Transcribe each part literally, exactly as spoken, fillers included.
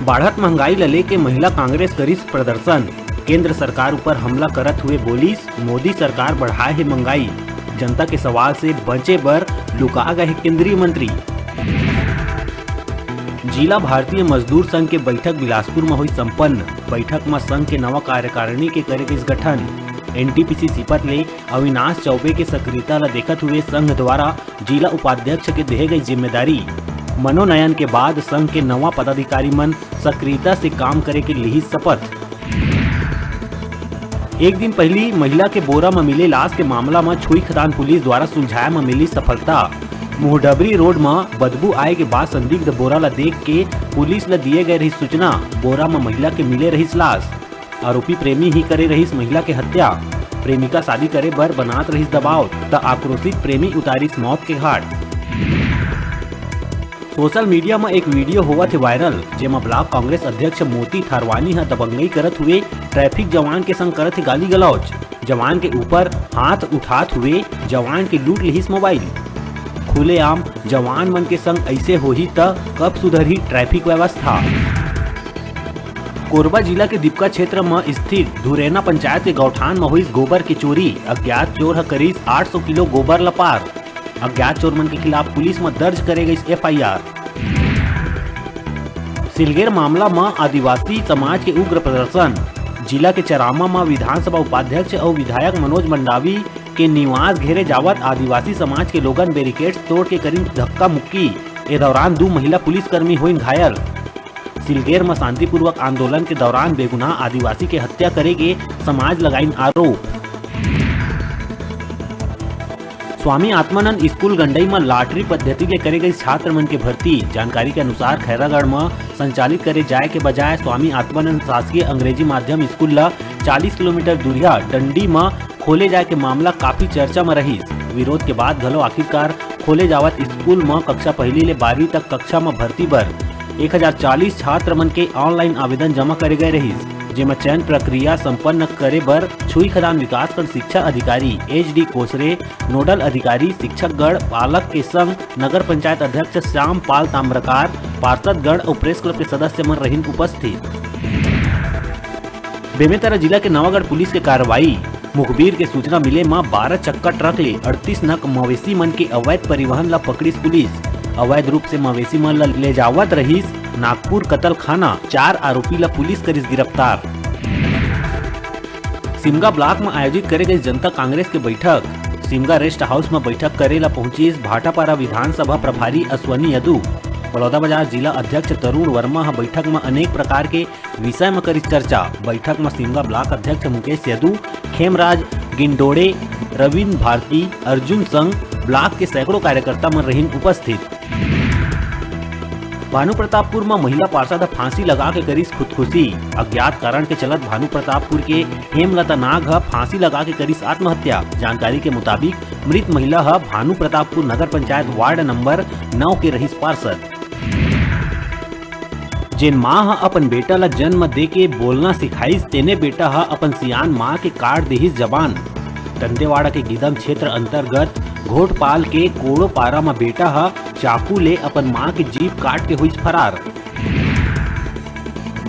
बाढ़त महंगाई ल लेके महिला कांग्रेस करिस प्रदर्शन। केंद्र सरकार ऊपर हमला करत हुए बोलिस, मोदी सरकार बढ़ाए हे महंगाई। जनता के सवाल से बचे बर लुका गए हे केंद्रीय मंत्री। जिला भारतीय मजदूर संघ के बैठक बिलासपुर म होइस संपन्न। बैठक म संघ के नवा कार्यकारिणी के करे गइस गठन। एनटीपीसी सीपत ले अविनाश चौबे के सक्रियता ल देखत हुए संघ द्वारा जिला उपाध्यक्ष के देहे गई जिम्मेदारी। मनोनयन के बाद संघ के नवा पदाधिकारी मन सक्रियता से काम करे के लिहिस शपथ। एक दिन पहिली महिला के बोरा म मिले लाश के मामला म छुईखदान पुलिस द्वारा सुलझाए म मिली सफलता। मुहडबरी रोड म बदबू आए के बाद संदिग्ध बोरा ल देख के पुलिस ल दिए गए रहिस सूचना। बोरा म महिला के मिले रहिस लाश। आरोपी प्रेमी ही करे रहिस महिला के हत्या। प्रेमिका शादी करे बर बनात रहिस दबाव, त आक्रोशित प्रेमी उतारिस मौत के घाट। सोशल मीडिया म एक वीडियो होवत हे वायरल, जेमा ब्लॉक कांग्रेस अध्यक्ष मोती थारवानी ह दबंगई करत हुए ट्रैफिक जवान के संग करत हे गाली गलौज। जवान के ऊपर हाथ उठात हुए जवान के लूट लिहिस मोबाइल। खुलेआम जवान मन के संग अइसे होही त कब सुधरही ट्रैफिक व्यवस्था? कोरबा जिला के दीपका क्षेत्र म स्थित धुरेना पंचायत के गौठान म होइस गोबर के चोरी। अज्ञात चोर ह करिस आठ सौ किलो गोबर ल पार। अज्ञात चोर मन के खिलाफ पुलिस म दर्ज करे गइस एफआईआर। सिलगेर मामला म आदिवासी समाज के उग्र प्रदर्शन। जिला के चरामा म विधानसभा उपाध्यक्ष अउ विधायक मनोज मंडावी के निवास घेरे जावत आदिवासी समाज के लोगन बैरिकेड्स तोड़ के करिन धक्का मुक्की। ए दौरान दू महिला पुलिसकर्मी होइन घायल। सिलगेर म शांतिपूर्वक आंदोलन के दौरान बेगुनाह आदिवासी के हत्या करे के समाज लगाइन आरोप। स्वामी आत्मानंद स्कूल गंडई म लॉटरी पद्धति ले करे गई छात्र मन के भर्ती। जानकारी के अनुसार, खैरागढ़ म संचालित करे जाए के बजाय स्वामी आत्मानंद शासकीय अंग्रेजी माध्यम स्कूल ल चालीस किलोमीटर दूरिहा डंडी म खोले जाए के मामला काफी चर्चा म रहिस। विरोध के बाद घलो आखिरकार खोले जावत स्कूल म कक्षा पहली ले बारहवीं तक कक्षा म भर्ती बर एक हजार चालीस छात्र मन के ऑनलाइन आवेदन जमा करे गए रहिस, जेमा चयन प्रक्रिया संपन्न करे बर छुईखदान विकासखंड शिक्षा अधिकारी एच डी कोसरे, नोडल अधिकारी शिक्षकगण, पालक के संग नगर पंचायत अध्यक्ष श्याम पाल ताम्रकार, पार्षदगण अउ प्रेस क्लब के सदस्य मन रहिन उपस्थित। बेमेतरा जिला के नवागढ़ पुलिस के कार्रवाई। मुखबिर के सूचना मिले म बारह चक्का ट्रक ले अड़तीस नग मवेशी मन के अवैध परिवहन ल पकड़िस पुलिस। अवैध रूप से मवेशी मन ल ले जावत रहिस नागपुर कतलखाना। चार आरोपी ल पुलिस करिस गिरफ्तार। सिमगा ब्लॉक म आयोजित करे गई जनता कांग्रेस के बैठक। सिमगा रेस्ट हाउस म बैठक करे ल पहुंचिस भाटापारा विधानसभा प्रभारी अश्वनी यदु। बलौदाबाजार जिला अध्यक्ष तरुण वर्मा ह बैठक म अनेक प्रकार के विषय म करिस चर्चा। बैठक म सिमगा ब्लॉक अध्यक्ष मुकेश यदु, खेमराज गिंडोड़े, रविंद्र भारती, अर्जुन संग ब्लॉक के सैकड़ों कार्यकर्ता मन रहिन उपस्थित। भानु प्रतापपुर म महिला पार्षद ह फांसी लगा के करिस खुदकुशी। अज्ञात कारण के चलत भानु प्रतापपुर के हेमलता नाग ह फांसी लगा के करिस आत्महत्या। जानकारी के मुताबिक, मृत महिला ह भानु प्रतापपुर नगर पंचायत वार्ड नंबर नौ के रहिस पार्षद। जेन मां ह अपन बेटा ल जन्म दे के बोलना सिखाइस, तेने बेटा ह अपन सियान मां के काट दिहिस जबान। दंतेवाड़ा के गीदम क्षेत्र अंतर्गत घोटपाल के कोड़ो पारा म बेटा ह चाकू ले अपन मां के जीभ काट के होइस फरार।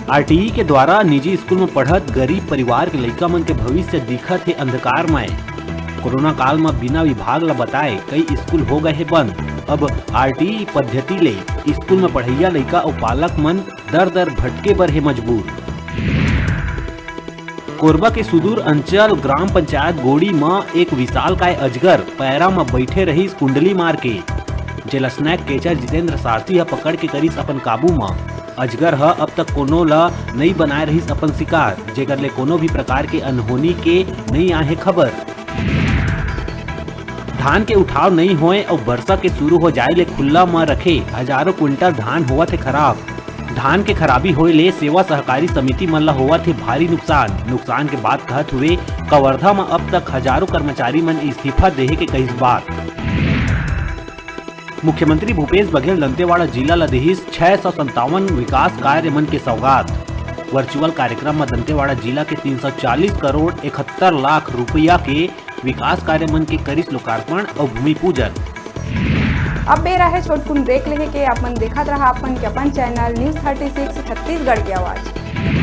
आरटीई के द्वारा निजी स्कूल म पढ़त गरीब परिवार के लइका मन के भविष्य दिखत हे अंधकारमय। कोरोना काल म बिना विभाग ल बताए कई स्कूल हो गए हे बंद। अब आरटीई पद्धति ले स्कूल म पढ़इया लइका अउ पालक मन दर दर भटके बर हे मजबूर। कोरबा के सुदूर अंचल ग्राम पंचायत गोड़ी म एक विशालकाय अजगर पैरा म बइठे रहिस कुंडली मार के, जेला स्नैक कैचर जितेंद्र सारथी ह पकड़ के करिस अपन काबू म। अजगर ह अब तक कोनो ल नइ बनाए रहिस अपन शिकार, जेकर ले कोनो भी प्रकार के अनहोनी के नइ आए हे खबर। धान के उठाव नइ होए अउ बरसा के शुरू हो जाए ले खुल्ला म रखे हजारों क्विंटल धान होवत हे खराब। धान के खराबी होए ले सेवा सहकारी समिति मन ल होवत हे भारी नुकसान। नुकसान के बात कहत हुए कवर्धा म अब तक हजारों कर्मचारी मन इस्तीफा देहे के कहिस बात। मुख्यमंत्री भूपेश बघेल दंतेवाड़ा जिला ल दिहिस छह सौ संतावन विकास कार्य मन के सौगात। वर्चुअल कार्यक्रम म दंतेवाड़ा जिला के तीन सौ चालीस करोड़ इकहत्तर लाख रुपया के विकास कार्य मन के करिस लोकार्पण अउ भूमि पूजन। अब बेरा हे छोटकुन break लेहे के। आप मन देखत रहा अपन के अपन channel News thirty six Chhattisgarh के आवाज।